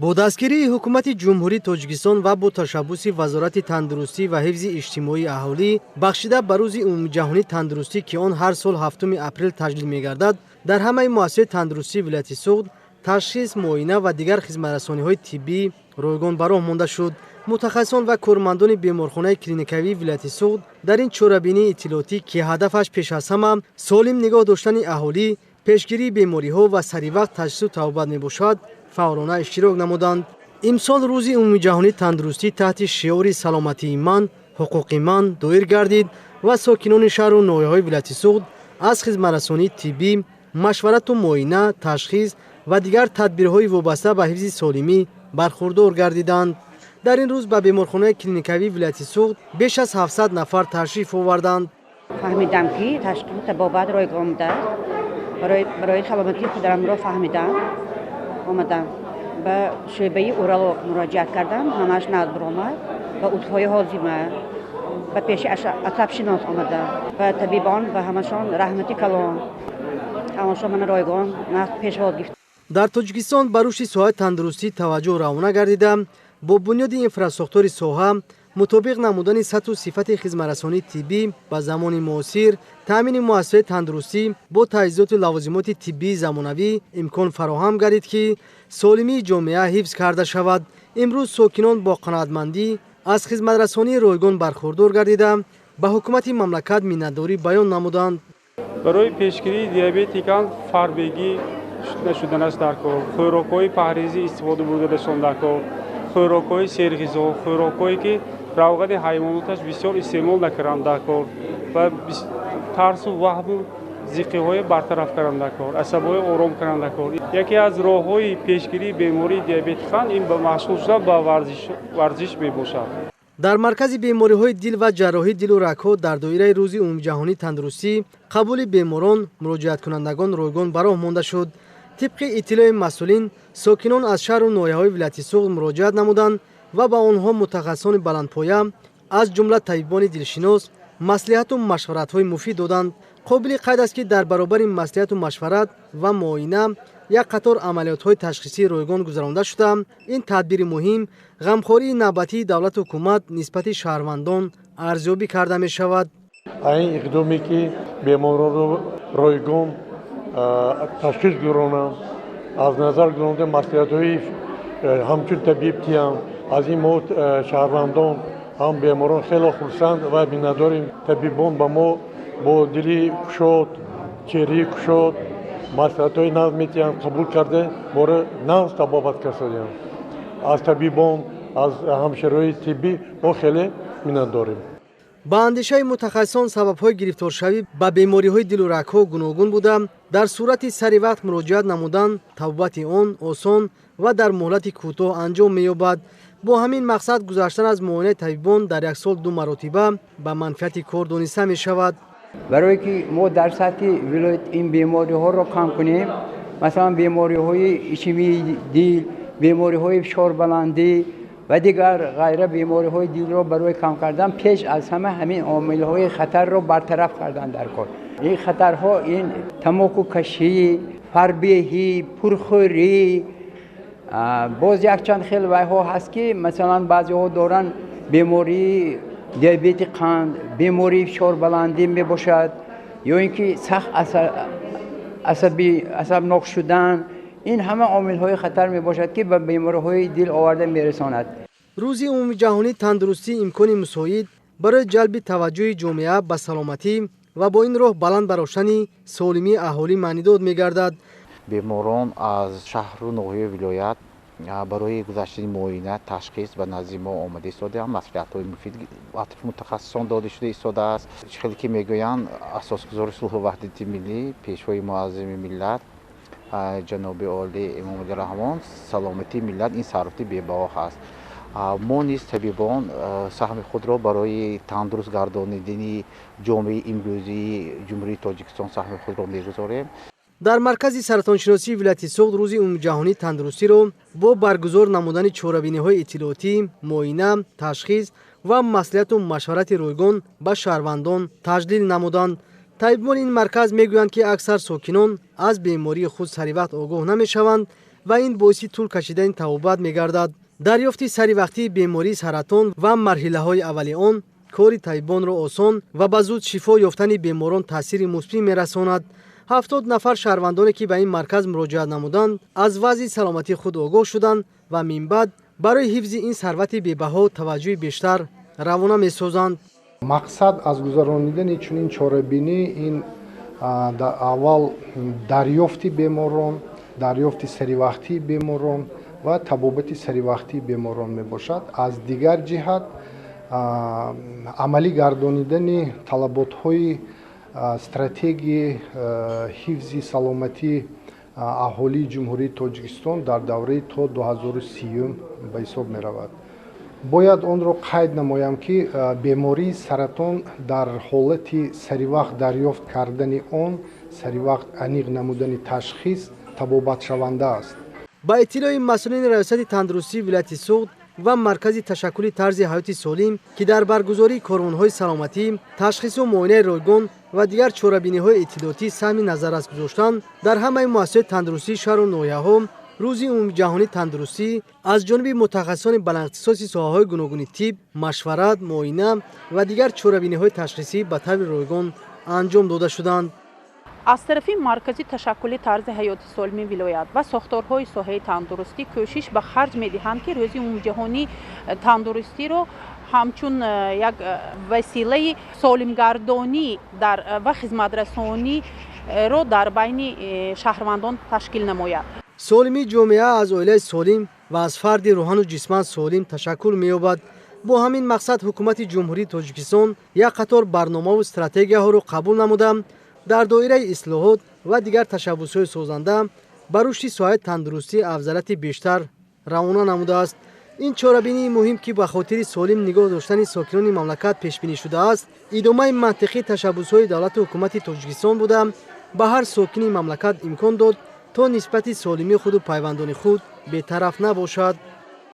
Бо дастгирии Ҳукумати Ҷумҳурии Тоҷикистон ва бо ташаббуси Вазорати тандурустӣ ва ҳифзи иҷтимоии аҳолӣ, бахшида ба Рӯзи умумиҷаҳонии тандурустӣ, ки он ҳар сол 7 апрел таҷлил мегардад, дар ҳамаи муассисаи тандурустии вилояти Суғд ташхис, муоина ва дигар хизматрасониҳои тиббӣ ройгон ба роҳ монда шуд. Мутахассисон ва кормандони беморхонаи клиникавии вилояти Суғд дар ин чорабинии иттилоотӣ, ки ҳадафаш пеш аз ҳама солим нигоҳ доштани аҳолӣ, пешгирии бемориҳо ва саривақт ташхису табобат мебошад, фаъолона иштирок намуданд. Имсол Рӯзи умумиҷаҳонии тандурустӣ таҳти шиори «Саломатии ман, ҳуқуқи ман» доир гардид ва сокинони шаҳру ноҳияҳои вилояти Суғд аз хизматрасонии тиббӣ, машварату муоина, ташхис ва дигар тадбирҳои вобаста ба ҳифзи солимӣ бархурдор гардиданд. Дар ин рӯз ба беморхонаи клиникавии вилояти Суғд беш аз 700 нафар ташриф оварданд. Фаҳмидам, ки ташхису табобат ройгон будааст. Барои саломатии худамро фаҳмидам, омадам, ба шӯъбаи уролог муроҷиат кардам, ҳамааш нағз баромад. Ба узвҳои ҳозима, ба пеши асабшинос омадам. Ба табибон, ба ҳамашон раҳмати калон, ҳамашон мана ройгон нағз пешвоз гирифт. Дар Тоҷикистон ба рушди соҳаи тандурустӣ таваҷҷӯҳ равона гардида, бо бунёди инфрасохтори соҳа, мутобиқ намудани сатҳу сифати хизматрасонии тиббӣ ба замони муосир, таъмини муассисаи тандурустӣ бо таҷҳизоту лавозимоти тиббии замонавӣ имкон фароҳам гардид, ки солимии ҷомеа ҳифз карда шавад. Имрӯз сокинон бо қаноатмандӣ аз хизматрасонии ройгон бархурдор гардида, ба ҳукумати мамлакат миннатдорӣ баён намуданд. Барои пешгирии диабети қанд фарбегӣ нашуданаш дар кор, хӯрокҳои паҳрезӣ истифода бурданашон дар кор, хӯрокҳои серғизо, хӯрокҳое ки равғани ҳайвоноташ бисёр истеъмол накунанд дар кор ва тарсу ваҳму зиқиҳое бартараф кардан дар кор, асабҳои ором кардан дар кор. Яке аз роҳҳои пешгирии бемории диабети қанд ин ба машғул шудан ба варзиш мебошад. Дар маркази бемориҳои дил ва ҷарроҳии дилу рагҳо дар доираи Рӯзи умумиҷаҳонии тандурустӣ қабули беморон, муроҷиаткунандагон ройгон ба роҳ монда шуд. Тибқи иттилои масъулин, сокинон аз шаҳру ноҳияҳои вилояти Суғд муроҷиат намуданд ва ба онҳо мутахассисони баландпоя, аз ҷумла табибони дилшинос, маслиҳату машваратҳои муфид доданд. Қобили қайд аст, ки дар баробари маслиҳату машварат ва муоина як қатор амалиётҳои ташхисии ройгон гузаронда шуда, ин тадбири муҳим ғамхории навбатии давлату ҳукумат нисбати шаҳрвандон арзёбӣ карда мешавад. Ин иқдоме, ки беморонро ройгон ташхис гузаронанд, аз назар гузаронда маслиҳатҳои ҳамчун табиб тиям, аз ин мо шаҳрвандон ҳам беморон хело хурсанд ва миннатдорем. Табибон ба мо бо дили кушод, чеҳраи кушод маслиҳатҳои нағз метиҳанд, қабул карда, моро нағз табобат карданд. Аз табибон, аз ҳамшираҳои тиббӣ мо хеле миннатдорем. Ба андешаи мутахассисон, сабабҳои гирифторшавӣ ба бемориҳои дилу рагҳо гуногун буда, дар сурати сари вақт муроҷиат намудан табобати он осон ва дар муҳлати кӯтоҳ анҷом меёбад. Бо ҳамин мақсад гузаштан аз муоинаи табибон дар як сол ду маротиба ба манфиати кор дониста мешавад. Барое ки мо дар сатҳи вилоят ин бемориҳоро кам кунем, масалан, бемориҳои ишемии дил, бемориҳои фишорбаландӣ ва дигар ғайра бемориҳои дилро барои кам кардан, пеш аз ҳама ҳамин омилҳои хатарро бартараф кардан дар кор. Ин хатарҳо ин тамокукашӣ, фарбеҳӣ, пурхӯрӣ, боз якчанд хел вайҳо ҳаст, ки масалан баъзеҳо доранд бемории диабети қанд, бемории фишорбаландӣ мебошад ё ин ки сахт асабӣ, асабнок шудан. Ин ҳама омилҳои хатар мебошад, ки ба бемориҳои дил оварда мерасонад. Рӯзи умумиҷаҳонии тандурустӣ имкони мусоид барои ҷалби таваҷҷӯҳи ҷомеа ба саломатӣ ва бо ин роҳ баланд бардоштани солимии аҳолӣ маънидод мегардад. Беморон аз шаҳру ноҳияи вилоят барои гузаштани муоина, ташхис ба назди мо омада истодаанд. Маслиҳатҳои муфид атрофи мутахассисон дода шуда истодааст. Чӣ хеле ки мегӯянд, асосгузори сулҳу ваҳдати миллӣ, Пешвои муаззами миллат, ҷаноби олӣ Эмомалӣ Раҳмон, саломатии миллат ин сарвати бебаҳо ҳаст. Мо низ, табибон, саҳми худро барои тандуруст гардонидани ҷомеаи имрӯзии Ҷумҳурии Тоҷикистон саҳми худро мегузорем. Дар маркази саратоншиносии вилояти Суғд Рӯзи умумиҷаҳонии тандурустиро бо баргузор намудани чорабиниҳои иттилоотӣ, муоина, ташхис ва маслиҳату машварати ройгон ба шаҳрвандон таҷлил намуданд. Табибони ин марказ мегӯянд, ки аксар сокинон аз бемории худ саривақт огоҳ намешаванд. Ва ин боиси тӯл кашидани табобат мегардад. Дарёфти саривақтии бемории саратон ва марҳилаҳои аввали он кори табибонро осон ва ба зуд шифо ёфтани беморон таъсири мусбӣ мерасонад. 70 нафар шаҳрвандоне, ки ба ин марказ муроҷиат намуданд, аз вазъи саломатии худ огоҳ шуданд ва минбаъд барои ҳифзи ин сарвати бебаҳо таваҷҷӯҳи бештар равона месозанд. Мақсад аз гузаронидани чунин чорабинӣ ин аввал дарёфти беморон, дарёфти саривақтии беморон ва табобати саривақтии беморон мебошад. Аз дигар ҷиҳат, амалӣ гардонидани талаботҳои стратегияи ҳифзи саломатии аҳолии Ҷумҳурии Тоҷикистон дар давраи то 2030 ба ҳисоб меравад. Бояд онро қайд намоям, ки бемории саратон дар ҳолати саривақт дарёфт кардани он, саривақт аниқ намудани ташхис табобатшаванда аст. Ба иттилои масъулини Раёсати тандурустии вилояти Суғд ва Маркази ташаккули тарзи ҳаёти солим, ки дар баргузории корвонҳои саломатӣ, ташхису муоинаи ройгон ва дигар чорабиниҳои иттилоотӣ саҳми назаррас гузоштанд, дар ҳамаи муассисаҳои тандурустии шаҳру ноҳияҳо Рӯзи умумиҷаҳонии тандурустӣ аз ҷониби мутахассисони баландихтисоси соҳаҳои гуногуни тиб машварат, муоина ва дигар чорабиниҳои ташхисӣ ба таври ройгон анҷом дода шуданд. Аз тарафи Маркази ташаккули тарзи ҳаёти солими вилоят ва сохторҳои соҳаи тандурустӣ кӯшиш ба харҷ медиҳанд, ки Рӯзи умумиҷаҳонии тандурустиро ҳамчун як василаи солимгардонӣ ва хизматрасониро дар байни шаҳрвандон ташкил намояд. Солимии ҷомеа аз оилаи солим ва аз фарди рӯҳану ҷисман солим ташаккул меёбад. Бо ҳамин мақсад Ҳукумати Ҷумҳурии Тоҷикистон як қатор барномаву стратегияҳоро қабул намуда, дар доираи ислоҳот ва дигар ташаббусҳои созанда ба рушди соҳаи тандурустӣ афзалияти бештар равона намудааст. Ин чорабинии муҳим, ки ба хотири солим нигоҳ доштани сокинони мамлакат пешбинӣ шудааст, идомаи мантиқии ташаббусҳои давлату ҳукумати Тоҷикистон буда, ба ҳар сокини мамлакат имкон дод, то нисбати солимии худу пайвандони худ бетараф набошад.